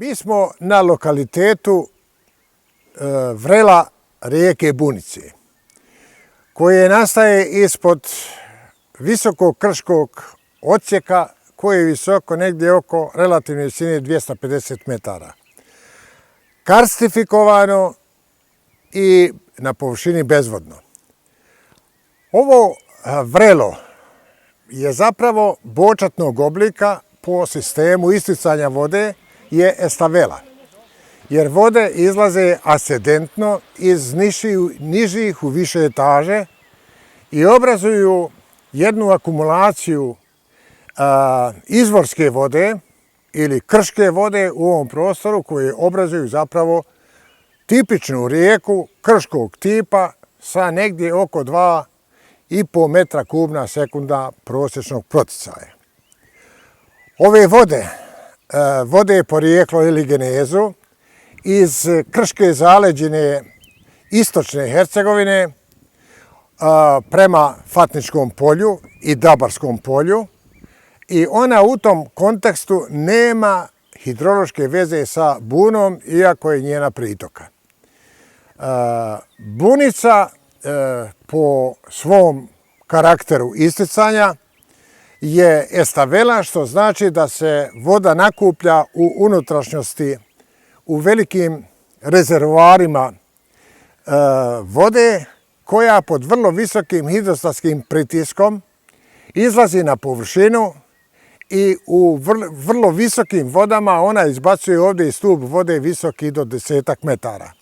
Mi smo na lokalitetu vrela rijeke Bunice, koje nastaje ispod visokog krškog odsjeka koji je visoko negdje oko relativne visine 250 metara. Karstifikovano i na površini bezvodno. Ovo vrelo je zapravo bočatnog oblika po sistemu isticanja vode je estavela. Jer vode izlaze ascendentno iz nižih u više etaže i obrazuju jednu akumulaciju izvorske vode ili krške vode u ovom prostoru koje obrazuju zapravo tipičnu rijeku krškog tipa sa negdje oko 2,5 metra kubna sekunda prosječnog proticaja. Ove vode porijeklo ili genezu iz krške zaleđine istočne Hercegovine prema Fatničkom polju i Dabarskom polju i ona u tom kontekstu nema hidrološke veze sa Bunom, iako je njena pritoka. Bunica po svom karakteru isticanja je estavela, što znači da se voda nakuplja u unutrašnjosti u velikim rezervoarima vode koja pod vrlo visokim hidrostatskim pritiskom izlazi na površinu i u vrlo visokim vodama ona izbacuje ovdje i stup vode visoki do 10 metara.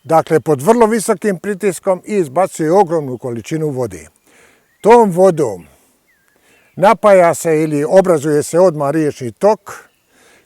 Dakle, pod vrlo visokim pritiskom i izbacuje ogromnu količinu vode. Tom vodom napaja se ili obrazuje se odmah riječni tok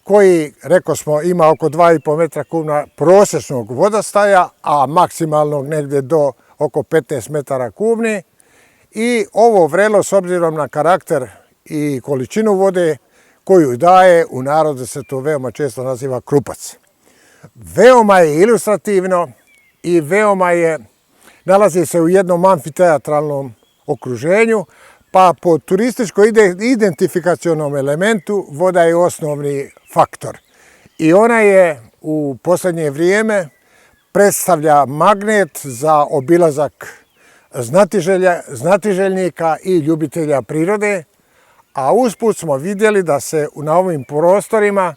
koji, rekao smo, ima oko 2,5 metra kubna prosječnog vodostaja, a maksimalnog negdje do oko 15 metara kubni. I ovo vrelo, s obzirom na karakter i količinu vode koju daje, u narodu se to veoma često naziva krupac. Veoma je ilustrativno i nalazi se u jednom amfiteatralnom okruženju, pa po turističko-identifikacionom elementu voda je osnovni faktor. I ona je u posljednje vrijeme predstavlja magnet za obilazak znatiželjnika i ljubitelja prirode, a usput smo vidjeli da se na ovim prostorima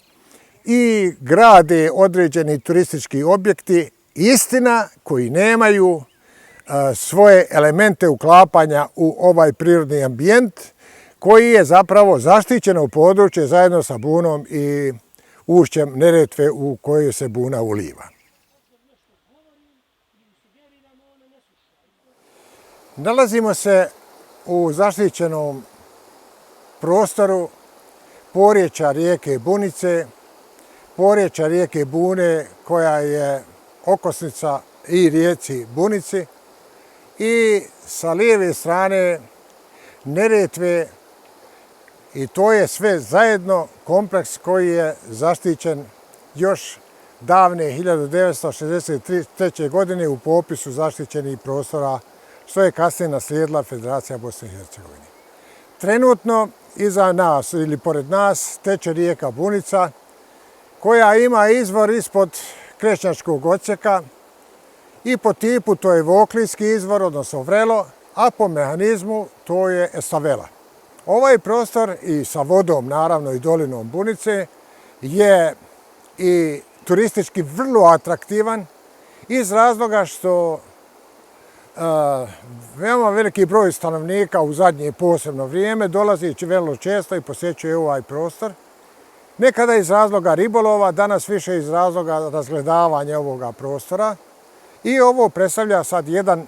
i grade određeni turistički objekti, istina koji nemaju svoje elemente uklapanja u ovaj prirodni ambijent koji je zapravo zaštićeno područje zajedno sa Bunom i ušćem Neretve u kojoj se Buna uliva. Nalazimo se u zaštićenom prostoru porječja rijeke Bunice, porječja rijeke Bune koja je okosnica i rijeci Bunici i sa lijeve strane Neretve, i to je sve zajedno kompleks koji je zaštićen još davne 1963. godine u popisu zaštićenih prostora, što je kasnije naslijedila Federacija Bosne i Hercegovine. Trenutno iza nas ili pored nas teče rijeka Bunica koja ima izvor ispod Krešnjačkog odsjeka i po tipu to je voklijski izvor, odnosno vrelo, a po mehanizmu to je estavela. Ovaj prostor i sa vodom, naravno i dolinom Bunice, je i turistički vrlo atraktivan iz razloga što veoma veliki broj stanovnika u zadnje posebno vrijeme dolazi vrlo često i posjećuje ovaj prostor. Nekada iz razloga ribolova, danas više iz razloga razgledavanja ovoga prostora. I ovo predstavlja sad jedan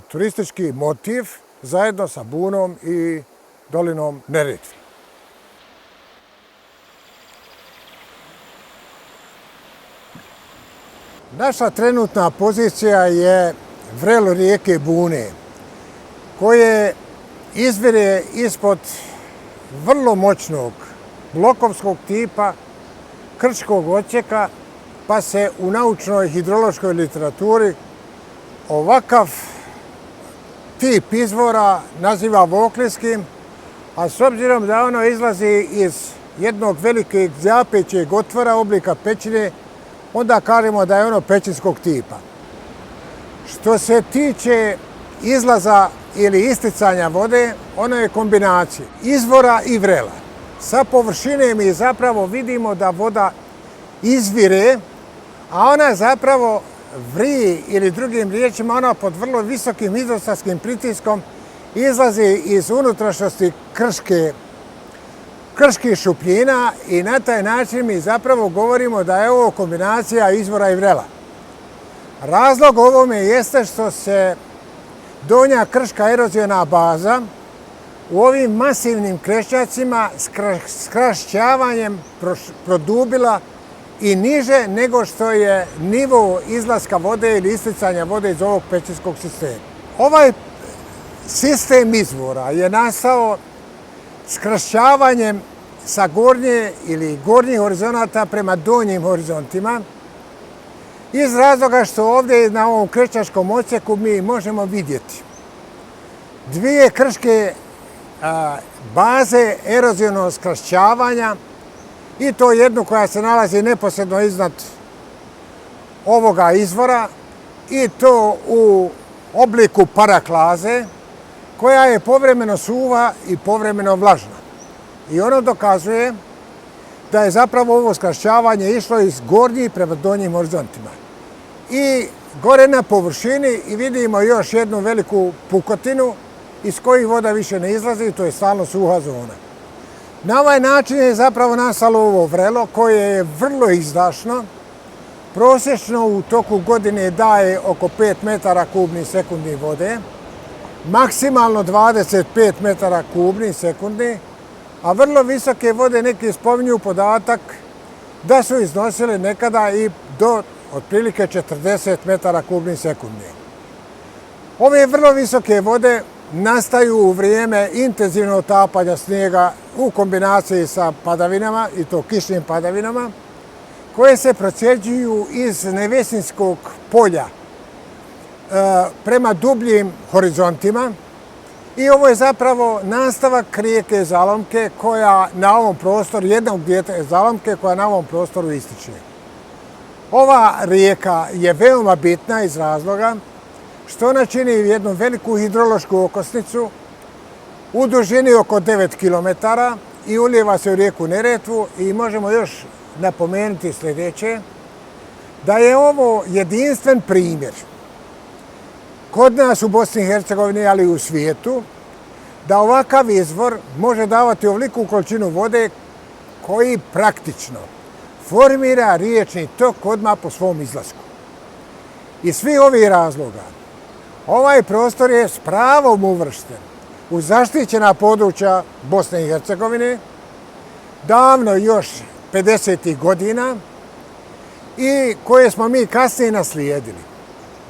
turistički motiv zajedno sa Bunom i dolinom Neretve. Naša trenutna pozicija je vrelo rijeke Bune, koje izvire ispod vrlo moćnog blokovskog tipa krškog odsjeka, pa se u naučnoj hidrološkoj literaturi ovakav tip izvora naziva voklijskim, a s obzirom da ono izlazi iz jednog velikog zjapećeg otvora oblika pećine, onda kažemo da je ono pećinskog tipa. Što se tiče izlaza ili isticanja vode, ono je kombinacija izvora i vrela. Sa površine mi zapravo vidimo da voda izvire, a ona zapravo vrije, ili drugim riječima ona pod vrlo visokim hidrostatskim pritiskom izlazi iz unutrašnjosti krških šupljina i na taj način mi zapravo govorimo da je ovo kombinacija izvora i vrela. Razlog ovome jeste što se donja krška eroziona baza u ovim masivnim krešćacima s krašćavanjem produbila i niže nego što je nivo izlaska vode ili isticanja vode iz ovog pećinskog sistema. Ovaj sistem izvora je nastao skrašćavanjem sa gornje ili gornjih horizonata prema donjim horizontima iz razloga što ovdje na ovom krešćačkom odseku mi možemo vidjeti dvije krške baze erozionog skrašćavanja i to jednu koja se nalazi neposredno iznad ovoga izvora i to u obliku paraklaze koja je povremeno suva i povremeno vlažna. I ono dokazuje da je zapravo ovo skrašćavanje išlo iz gornjih prema donjim horizontima. I gore na površini i vidimo još jednu veliku pukotinu iz kojih voda više ne izlazi, to je stalno suha zona. Na ovaj način je zapravo nastalo ovo vrelo koje je vrlo izdašno. Prosječno u toku godine daje oko 5 metara kubnih sekundi vode, maksimalno 25 metara kubnih sekundi, a vrlo visoke vode neki spominju podatak da su iznosile nekada i do otprilike 40 metara kubnih sekundi. Ove vrlo visoke vode nastaju u vrijeme intenzivnog otapanja snijega u kombinaciji sa padavinama, i to kišnim padavinama, koje se procjeđuju iz nevesinskog polja prema dubljim horizontima. I ovo je zapravo nastavak rijeke Zalomke koja na ovom prostoru, jednog dijela Zalomke koja na ovom prostoru ističe. Ova rijeka je veoma bitna iz razloga što ona čini jednu veliku hidrološku okosnicu u dužini oko 9 km i ulijeva se u rijeku Neretvu i možemo još napomenuti sljedeće, da je ovo jedinstven primjer kod nas u Bosni i Hercegovini, ali i u svijetu, da ovakav izvor može davati ovoliku količinu vode koji praktično formira riječni tok odmah po svom izlasku. Iz svih ovih razloga, ovaj prostor je s pravom uvršten u zaštićena područja Bosne i Hercegovine, davno još 50. godina i koje smo mi kasnije naslijedili.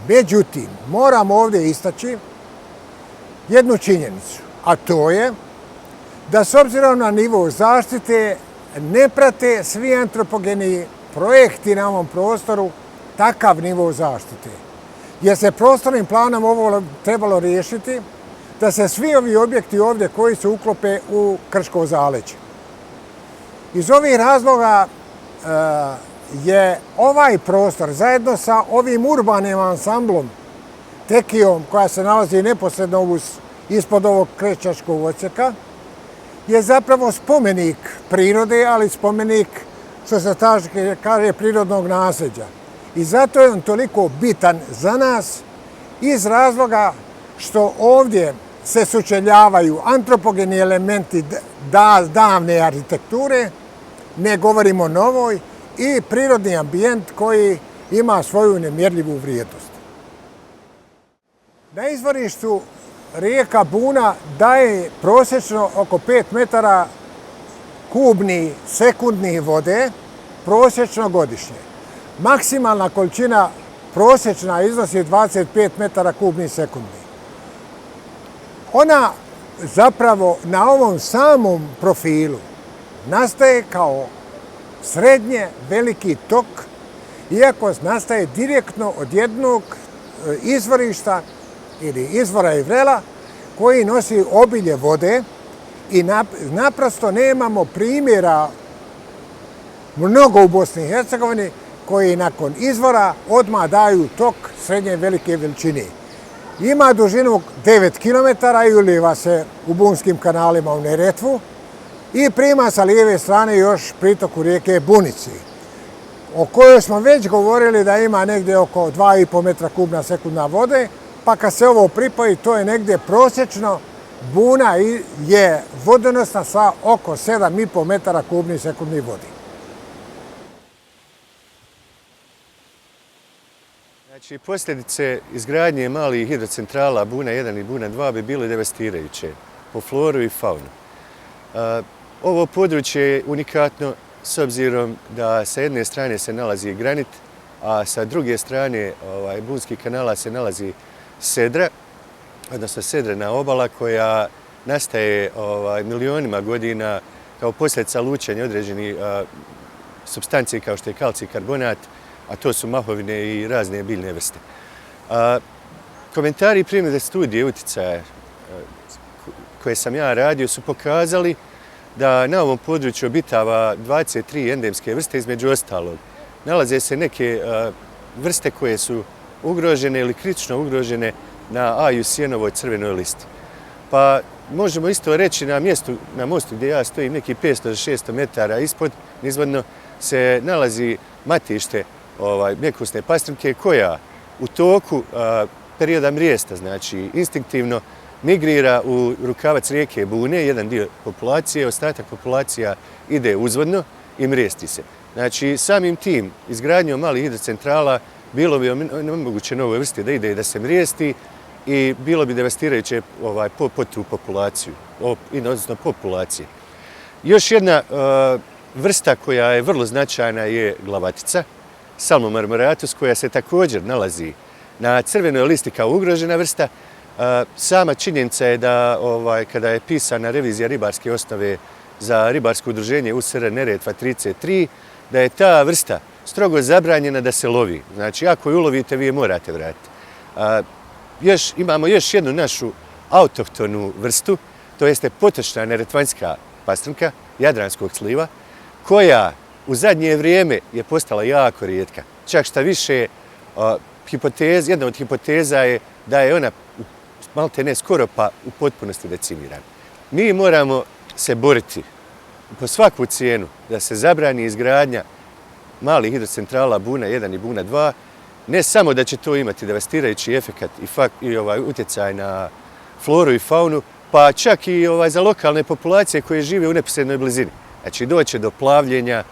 Međutim, moramo ovdje istaći jednu činjenicu, a to je da s obzirom na nivo zaštite ne prate svi antropogeni projekti na ovom prostoru takav nivo zaštite. Jer se prostornim planom ovo trebalo riješiti da se svi ovi objekti ovdje koji se uklope u krško zaleđe. Iz ovih razloga je ovaj prostor zajedno sa ovim urbanim ansamblom, tekijom koja se nalazi neposredno ispod ovog krešćačkog odseka, je zapravo spomenik prirode, ali spomenik, što se kaže, prirodnog nasljeđa. I zato je on toliko bitan za nas iz razloga što ovdje se sučeljavaju antropogeni elementi davne arhitekture, ne govorimo o novoj, i prirodni ambijent koji ima svoju nemjerljivu vrijednost. Na izvorištu rijeka Buna daje prosječno oko 5 metara kubnih sekundnih vode, prosječno godišnje. Maksimalna količina prosječna iznosi 25 metara kubnih sekundi. Ona zapravo na ovom samom profilu nastaje kao srednje veliki tok, iako nastaje direktno od jednog izvorišta ili izvora i vrela koji nosi obilje vode i naprosto nemamo primjera mnogo u Bosni i Hercegovini, koji nakon izvora odmah daju tok srednje velike veličine. Ima dužinu 9 km i uliva se u bunskim kanalima u Neretvu i prima sa lijeve strane još pritoku rijeke Bunici, o kojoj smo već govorili da ima negdje oko 2,5 metra kubna sekundna vode, pa kad se ovo pripoji, to je negdje prosječno Buna je vodonosna sa oko 7,5 metara kubnih sekundnih vodi. Znači, posljedice izgradnje malih hidrocentrala Buna 1 i Buna 2 bi bile devastirajuće po floru i faunu. Ovo područje je unikatno s obzirom da sa jedne strane se nalazi granit, a sa druge strane bunskih kanala se nalazi sedra, odnosno sedrena obala koja nastaje milionima godina kao posljedica lučenja određenih supstanci kao što je kalcij karbonat, a to su mahovine i razne biljne vrste. Komentari i primjedbe studije utjecaja koje sam ja radio su pokazali da na ovom području obitava 23 endemske vrste, između ostalog. Nalaze se neke vrste koje su ugrožene ili kritično ugrožene na IUCN-ovoj crvenoj listi. Pa možemo isto reći na mostu gdje ja stojim, neki 500 do 600 metara ispod, nizvodno se nalazi matište mjekousne pastrnke koja u toku perioda mrijesta, znači instinktivno migrira u rukavac rijeke Bune, jedan dio populacije, ostatak populacija ide uzvodno i mrijesti se. Znači, samim tim, izgradnjom malih hidrocentrala, bilo bi onemogućeno ovoj vrsti da ide i da se mrijesti i bilo bi devastirajuće po tu populaciju, odnosno populacije. Još jedna vrsta koja je vrlo značajna je glavatica, Salmo marmoratus, koja se također nalazi na crvenoj listi kao ugrožena vrsta. Sama činjenica je da kada je pisana revizija ribarske osnove za ribarsko udruženje USR Neretva 33, da je ta vrsta strogo zabranjena da se lovi. Znači, ako je ulovite, vi je morate vratiti. Imamo još jednu našu autohtonu vrstu, to jeste potočna neretvanjska pastrnka, jadranskog sliva, koja u zadnje vrijeme je postala jako rijetka. Čak šta više, jedna od hipoteza je da je ona maltene skoro pa u potpunosti decimirana. Mi moramo se boriti po svaku cijenu da se zabrani izgradnja malih hidrocentrala Buna 1 i Buna 2, ne samo da će to imati devastirajući efekat i utjecaj na floru i faunu, pa čak i za lokalne populacije koje žive u neposrednoj blizini. Znači, doće do plavljenja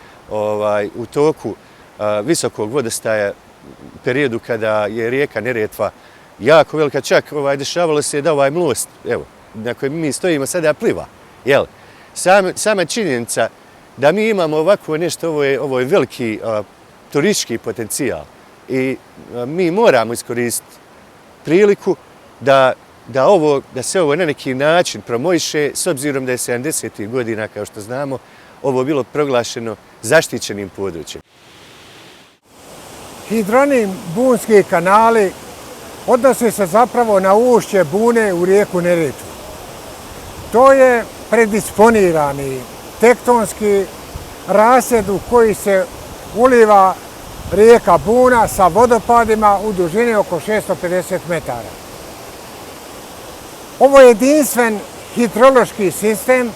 u toku visokog vodostaja u periodu kada je rijeka Neretva jako velika, čak dešavalo se da ovaj most, evo, na kojem mi stojimo sada pliva. Sama činjenica da mi imamo ovako nešto, ovo je veliki turistički potencijal i mi moramo iskoristiti priliku da se ovo na neki način promojiše, s obzirom da je 70. godina, kao što znamo, ovo bilo proglašeno zaštićenim područjem. Hidronim bunski kanali odnosi se zapravo na ušće Bune u rijeku Neretvu. To je predisponirani tektonski rasjed u koji se uliva rijeka Buna sa vodopadima u dužini oko 650 metara. Ovo je jedinstven hidrološki sistem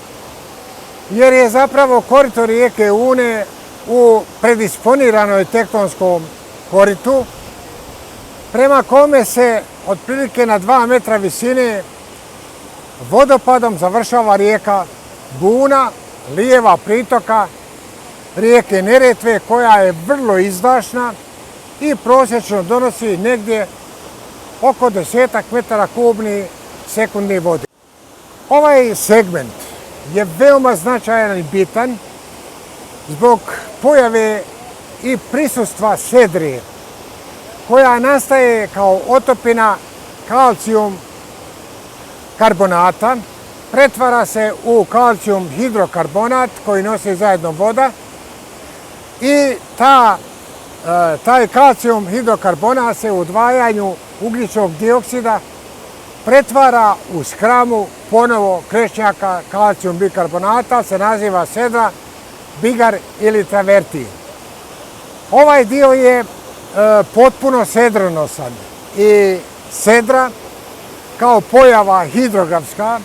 jer je zapravo korito rijeke Une u predisponiranoj tektonskom koritu, prema kome se otprilike na 2 metra visine vodopadom završava rijeka Buna, lijeva pritoka rijeke Neretve, koja je vrlo izdašna i prosječno donosi negdje oko 10 metara kubnih sekundnih vode. Ovaj segment je veoma značajan i bitan zbog pojave i prisustva sedre, koja nastaje kao otopina kalcijum karbonata, pretvara se u kalcijum hidrokarbonat koji nosi zajedno voda i taj kalcijum hidrokarbonat se u odvajanju ugljičnog dioksida pretvara u skramu ponovo krešnjaka kalcijum bikarbonata, se naziva sedra, bigar ili travertin. Ovaj dio je potpuno sedronosan i sedra kao pojava hidrografska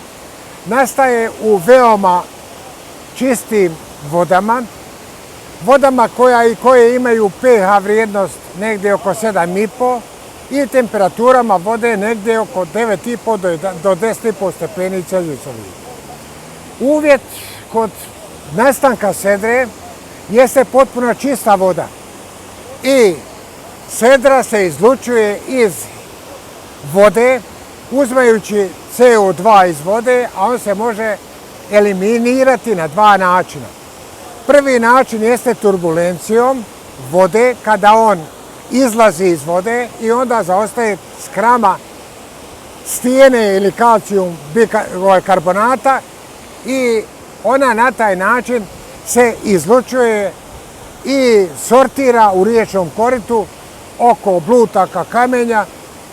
nastaje u veoma čistim vodama koje imaju pH vrijednost negdje oko 7,5 i temperaturama vode negdje oko 9,5 do 10,5 stepeni Celzijusovih. Uvjet kod nastanka sedre jeste potpuno čista voda i sedra se izlučuje iz vode uzmajući CO2 iz vode, a on se može eliminirati na dva načina. Prvi način jeste turbulencijom vode, kada on izlazi iz vode i onda zaostaje skrama stijene ili kalcijum karbonata i ona na taj način se izlučuje i sortira u riječnom koritu oko blutaka kamenja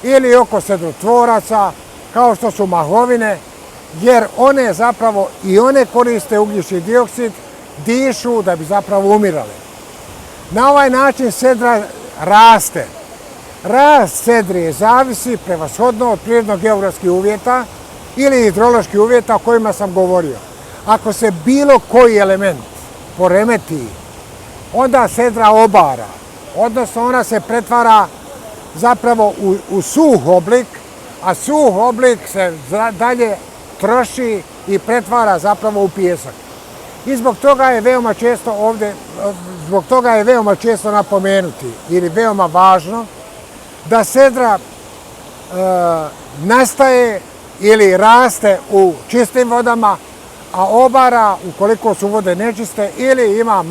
ili oko sedrotvoraca kao što su mahovine, jer one zapravo i one koriste ugljični dioksid, dišu da bi zapravo umirale. Na ovaj način sedra raste. Rast sedre zavisi prevashodno od prirodno-geografskih uvjeta ili hidroloških uvjeta o kojima sam govorio. Ako se bilo koji element poremeti, onda sedra obara, odnosno ona se pretvara zapravo u suh oblik, a suh oblik se dalje troši i pretvara zapravo u pijesak. I zbog toga je veoma često napomenuti ili veoma važno da sedra nastaje ili raste u čistim vodama, a obara ukoliko su vode nečiste ili ima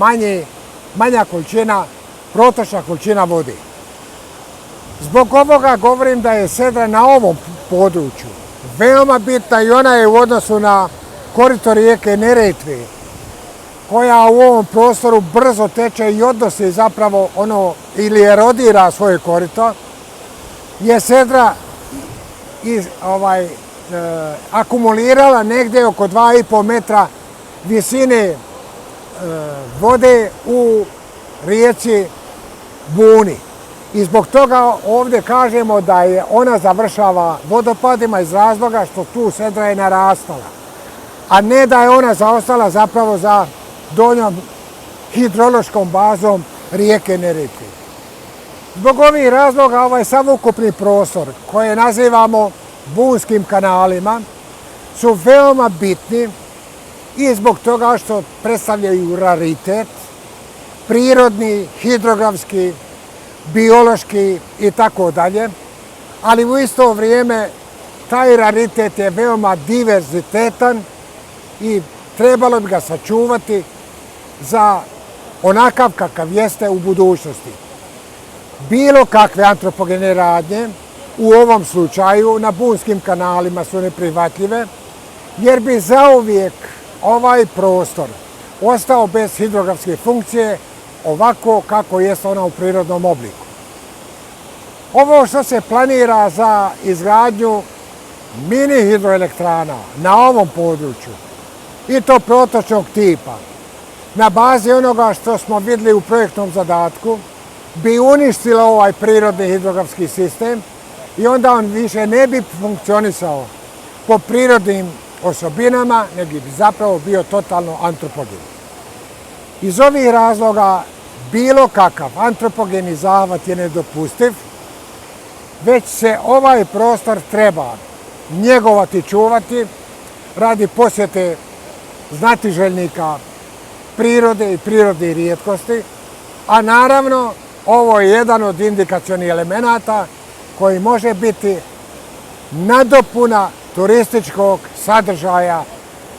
manja količina, protočna količina vode. Zbog ovoga govorim da je sedra na ovom području veoma bitna i ona je u odnosu na korito rijeke Neretve, koja u ovom prostoru brzo teče i odnosi zapravo ili erodira svoje korito, je sedra akumulirala negdje oko 2,5 metra visine vode u rijeci Buni. I zbog toga ovdje kažemo da je ona završava vodopadima iz razloga što tu sedra je narastala, a ne da je ona zaostala zapravo za donjom hidrološkom bazom rijeke Neretve. Zbog ovih razloga ovaj samokupni prostor koje nazivamo bunskim kanalima su veoma bitni i zbog toga što predstavljaju raritet, prirodni, hidrografski, biološki i tako dalje, ali u isto vrijeme taj raritet je veoma diverzitetan i trebalo bi ga sačuvati za onakav kakav jeste u budućnosti. Bilo kakve antropogene radnje u ovom slučaju na bunskim kanalima su neprihvatljive, jer bi zauvijek ovaj prostor ostao bez hidrografske funkcije ovako kako jest ona u prirodnom obliku. Ovo što se planira za izgradnju mini hidroelektrana na ovom području, i to protočnog tipa, na bazi onoga što smo vidjeli u projektnom zadatku, bi uništilo ovaj prirodni hidrografski sistem i onda on više ne bi funkcionisao po prirodnim osobinama, nego bi zapravo bio totalno antropogen. Iz ovih razloga bilo kakav antropogeni zahvat je nedopustiv, već se ovaj prostor treba njegovati i čuvati radi posjete znatiželjnika prirode i prirodnih rijetkosti, a naravno ovo je jedan od indikacionih elemenata koji može biti nadopuna turističkog sadržaja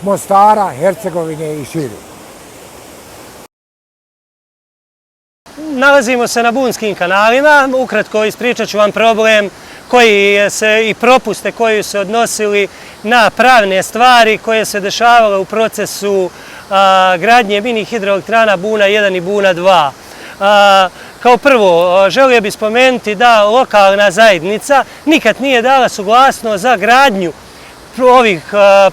Mostara, Hercegovine i šire. Nalazimo se na bunskim kanalima. Ukratko ispričat ću vam problem i propuste koji se odnosili na pravne stvari koje se dešavale u procesu gradnje mini hidroelektrana Buna 1 i Buna 2. Kao prvo, želio bih spomenuti da lokalna zajednica nikad nije dala suglasnost za gradnju ovih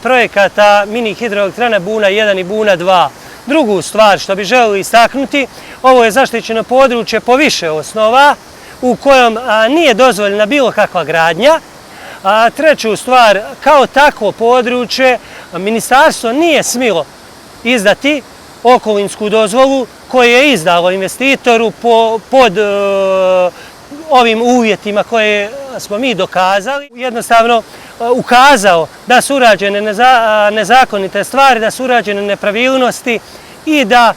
projekata mini hidroelektrana Buna 1 i Buna 2. Drugu stvar što bi želeli istaknuti, ovo je zaštićeno područje po više osnova u kojom nije dozvoljena bilo kakva gradnja. Treću stvar, kao takvo područje ministarstvo nije smilo izdati okolinsku dozvolu koju je izdalo investitoru pod ovim uvjetima koje smo mi dokazali. Jednostavno ukazao da su urađene nezakonite stvari, da su urađene nepravilnosti i da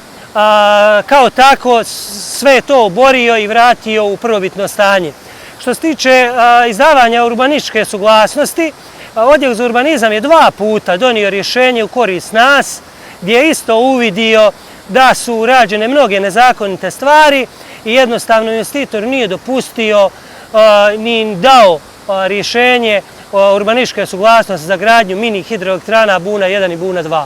kao tako sve to oborio i vratio u prvobitno stanje. Što se tiče izdavanja urbanističke suglasnosti, Odjel za urbanizam je 2 puta donio rješenje u korist nas, gdje je isto uvidio da su urađene mnoge nezakonite stvari i jednostavno investitor nije dopustio ni dao rješenje urbanističke suglasnosti za gradnju mini hidroelektrana Buna 1 i Buna 2.